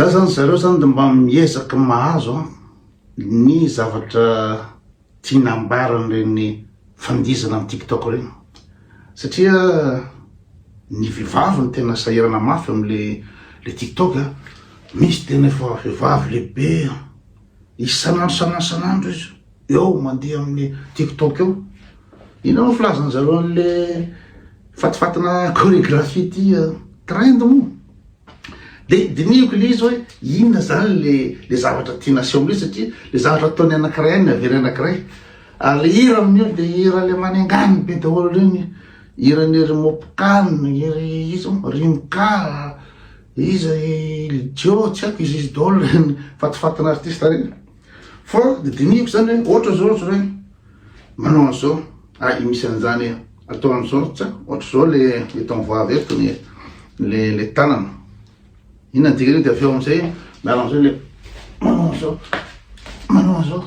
Za zany zareo zany de mba miezaka mahazo an ny zavatra tiana ambaran'ireny fandihizana amin'ny tiktok ireny satria ny vehivavy no tena sahirana mafy amle le tiktok a, misy tena efa vehivavy lehibe isan'andro isan'andro isan'andro izy eo mandeha amin'ny tiktok eo, inona moa filazan'zareo an'le fatifatina choregraphie ty trend moa? De dinihiko le izy hoe inona zany le le zavatra tiana aseho amle satria le zavatra ataony anakiray ihany ny averiny anakiray ary le hira amin'io de hira le manengany be daholo reny hiran'i ry Mopcan ry iza moa Rimka iza i Lidio tsy haiko izy izy daholo reny fatifatina artiste reny fa de dinihiko zany hoe ohatra zao ohatra hoe manao an'izao ah misy an'izany atao an'izao tsy haiko ohatra zao le eto amin'ny vava eto ny le le tanana inona ny dikan'io de avy eo amizay miala amizay le manao an'izao manao an'izao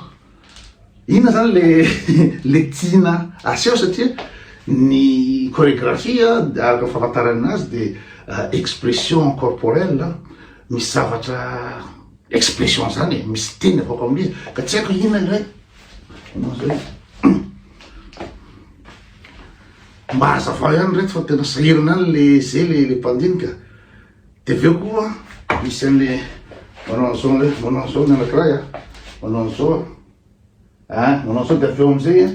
inona zany le le tiana aseho satria ny chorégraphie araka ny fahafantarana azy de expression corporelle misy zavatra expression zany e misy teny avoaka amin'izy ka tsy haiko inona indray manao an'izay Mba hazavao ihany reto fa tena sahirana any le ze le le mpandinika de avy eo koa misy an'le manao an'izao ndray manao an'izao ny anakiray a manao an'izao a manao an'izao de avy eo amizay a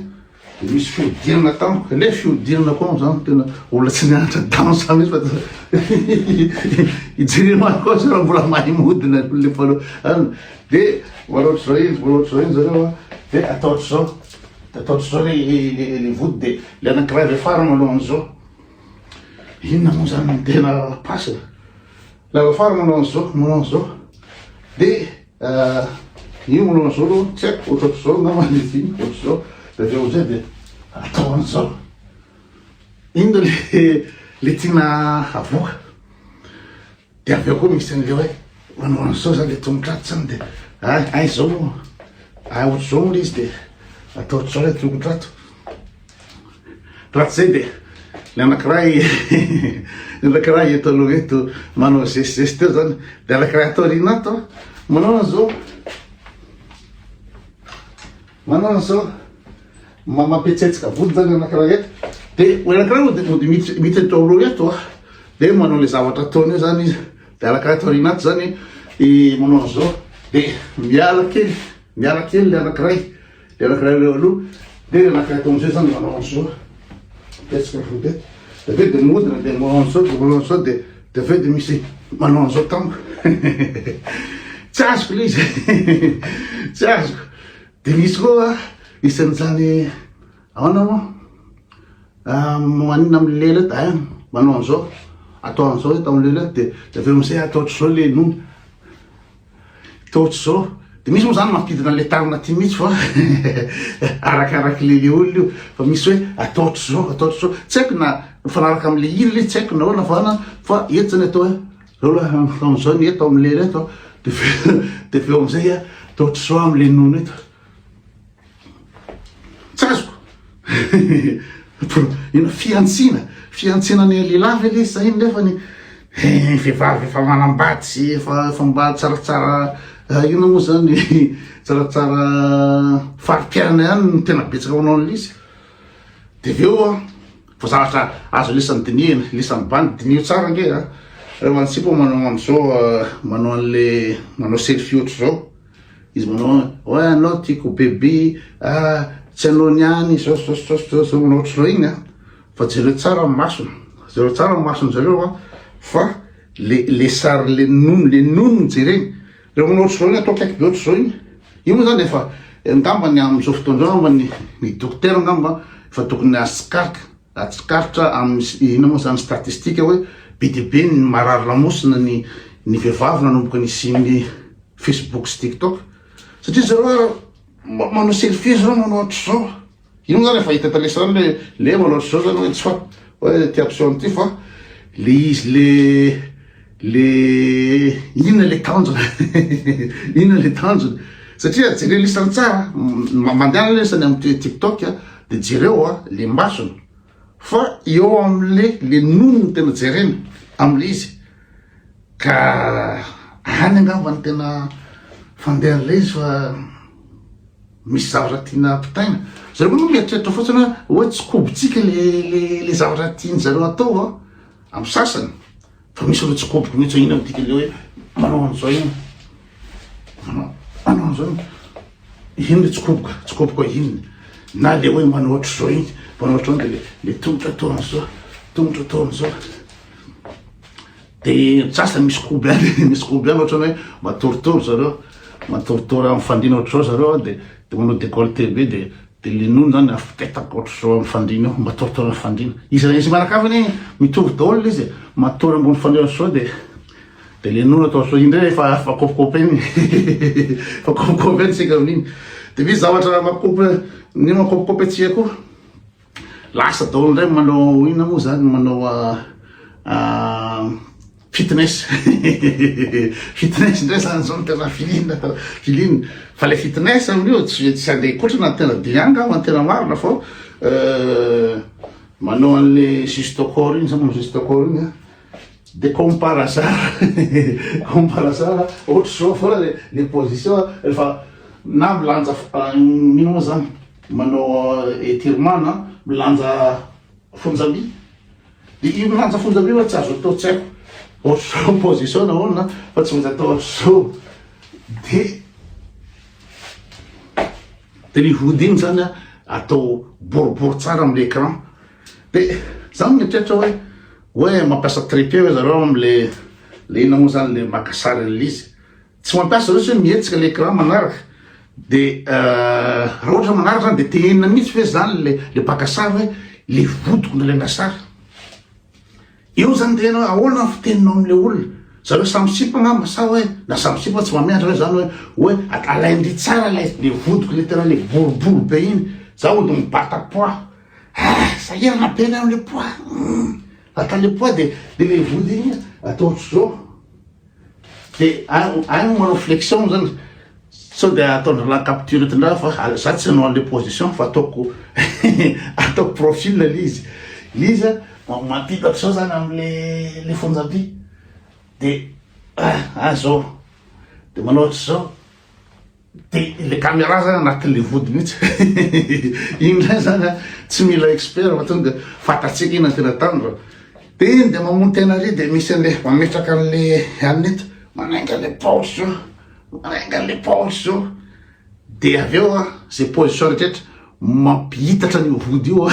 de misy fihodinana tampoka le fihodinana koa moa zany tena olona tsy nianatra danse mihitsy fa ijerena any koa zao raha mbola mahay mihodina ny olona efa any de manao ohatr'izao izy manao ohatr'izao iny zareo a de atao ohatr'izao De atao ohatr'izao le le le vody de le anankiray avy afara manao an'izao. Inona moa zany no tena pasina? Le avy afara manao an'izao, manao an'izao. De io manao an'izao aloha, tsy haiko, ohatrohatr'izao angamba le izy iny, ohatr'izao. De avy eo amizay de atao an'izao. Inona le le tiana avoaka? De avy eo koa misy an'le hoe manao an'izao zany le tongotra ato zany de ay ay zao moa ay ohatr'izao moa le izy de atao ohatr'izao le tongotra ato. Raha tsy zay de ny anankiray ny anankiray eto aloha eto manao zesizesy teo zany de anankiray ato aoriana ato manao an'izao manao an'izao Mampihetsehetsika vody zany anakiray eto de anakiray mody mody miditra miditra eto aloha eto a de manao le zavatra ataony eo zany izy de anakiray ato aoriana ato zany i manao an'izao de miala kely miala kely le anakiray le anakiray eo aloha de le anakiray ato am'izay zany manao an'izao mihetsika vody eto de avy eo de mihodina de manao an'izao de manao an'izao de de avy eo de misy manao an'izao tampoka tsy azoko le izy tsy azoko De misy koa isan'izany ahoana moa maninona amin'ny lela eto ein manao an'izao atao an'izao eto amin'ny lela eto de de avy eo am'zay atao ohatr'izao le nono atao ohatr'izao de misy moa zany mampidina an'le tanana aty mihitsy fa arakaraky le le olona io fa misy hoe atao ohatr'izao atao ohatr'izao tsy haiko na mifanaraka am'le hira le izy tsy haiko na ahoana fa ahoana fa eto zany atao hoe Zao aloha atao am'zao ny eto am'le reto de de avy eo am'zay a atao ohatr'izao am'le nono eto. Tsy azoko. Inona fihantsiana, fihantsiana ny lehilahy ve le izy sa inona nefa ny vehivavy efa manambady sy efa efa mba tsaratsara inona moa zany tsaratsara fari-piainana ihany no tena betsaka manao an'le izy. De avy eo a Fa zavatra azo lisany dinihina, lisany bandy, diniho tsara ange a. Rehefa ny sipa manao an'izao, manao an'le, manao selfie ohatr'izao, izy manao hoe anao tiako bebe, ah tsy anao niany, zao zao zao zao zao, manao ohatr'izao iny a. Fa jereo tsara ny masony, jereo tsara ny masony zareo a, fa le le sary le nono, le nono no jereny. Rehefa manao ohatr'izao iny, atao akaiky be ohatr'izao iny, io moa zany efa angamba ny amin'izao fotoana izao angamba ny ny dokotera angamba efa tokony hahatsikaritra hahatsikaritra amin'ny inona moa zany statistique hoe be dia be ny marary lamosina ny ny vehivavy nanomboka nisian'ny Facebook sy TikTok satria zareo ary manao selfie zareo manao ohatr'izao. Io moa zany efa hita tale zany le le manao ohatr'izao zany hoe tsy fa hoe te hampiseho an'ity fa le izy le le inona le tanjona inona le tanjona satria jereo lisany tsara mandehana lisany amin'ny tiktok a de jereo a le masony fa eo am'le le nono no tena jerena am'le izy ka. Any angamba no tena fandehan'ilay izy fa misy zavatra tiana ampitaina. Zareo koa moa mieritreritra fotsiny hoe hoe tsy kobontsika le le le zavatra tian-dry zareo atao an, amin'ny sasany. Fa misy aloha tsy koboko mihitsy hoe inona no dikan'ilay hoe manao an'izao iny. Manao manao an'izao iny. Iny le tsy koboko, tsy koboko hoe inona. Na le hoe manao ohatr'izao iny, manao ohatr'izao iny de le le tongotra atao an'izao, tongotra atao an'izao. De ny sasany misy kobo ihany, misy kobo ihany ohatrany hoe matoritory zareo, matoritory amin'ny fandriana ohatr'izao zareo an, de de manao décolleté be de de le nono zany afipetaka ohatr'izao amin'ny fandriana eo, matoritory amin'ny fandriana. Izy izy miaraka avy anie mitovy daholo le izy e, matory ambony fandriana ohatr'izao de de le nono atao ohatr'izao, iny ndray efa efa kopikopeny, efa kopikopeny tsika amin'iny. De misy zavatra mampikopy, ny mampikopikopy antsika koa. Lasa daholo indray manao inona moa zany manao fitness fitness indray zany zao no tena feeling feeling fa le fitness amin'io tsy tsy andeha hikotrana tena dia angamba ny tena marina fa manao an'le juste corps iny zany manao juste corps iny a de comme par hasard comme par hasard ohatr'izao foana le le position rehefa na milanja ino moa zany Manao étirement na milanja fonjam-by. De io milanja fonjam-by io tsy azo atao tsy haiko ohatr'izao position na ahoana fa tsy maintsy atao ohatr'izao. De de le vody iny zany a atao boribory tsara am'le écran. De za mieritreritra hoe hoe mampiasa trépied ve zareo am'le le inona moa zany le maka sary an'le izy. Tsy mampiasa zareo satria mihetsika le écran manaraka de raha ohatra manaraka zany de tenenina mihitsy ve zany le le mpaka sary hoe le vodiko no alaina sary. Eo zany tena hoe ahoana ny fiteninao amle olona? Zareo samy sipa angamba sa hoe na samy sipa tsy mahamenatra ve zany hoe hoe alain-dry tsara lay le vodiko le tena le boribory be iny, za hody mibata poids, ah sahirana be ny amle poids, hum atao le poids de de le vody iny atao ohatr'izao. De any moa manao flexion zany sao de ataon-dralahy capture eto indray fa za tsy hanao an'le position fa ataoko ataoko profil le izy, le izy a mampita ohatr'izao zany am'le le fonjam-by de ah zao de manao ohatr'izao. De le caméra zany anatin'le vody mihitsy iny ndray zany a tsy mila expert fa tonga de fantatsika ina tena tanjona de iny de mamono tena ary de misy an'le mametraka an'le anona eto manainga le paosy zao manainga an'le paosy zao de avy eo a zay position rehetrarehetra mampihitatra an'io vody io a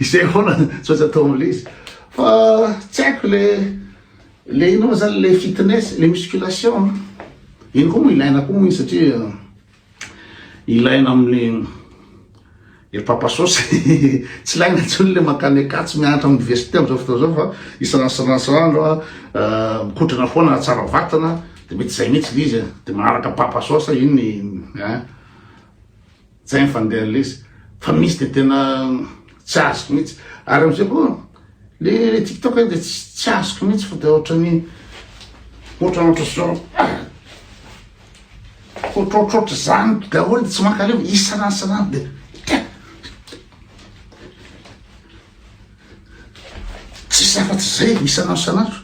izay foana tsy maintsy atao am'le izy fa tsy haiko le Le inona moa zany le fitness, le musculation an, iny koa moa ilaina koa moa iny satria ilaina amin'ny ery papa saosy tsy ilaina intsony le mankany Ankatso mianatra amin'ny université amin'izao fotoana izao fa isan'andro isan'andro isan'andro mikotrana foana tsara vatana de mety zay mihitsy le izy e, de manaraka papa saosy iny ein. Zay ny fandehan'ilay izy fa misy de tena tsy azoko mihitsy ary am'izay koa le le tiktok de tsy azoko mihitsy fa de ohatran'ny ohatrany ohatr'izao ohatrohatrohatra zany daholo de tsy mankaleo isan'andro isan'andro de tsisy afa-tsy zay isan'andro isan'andro.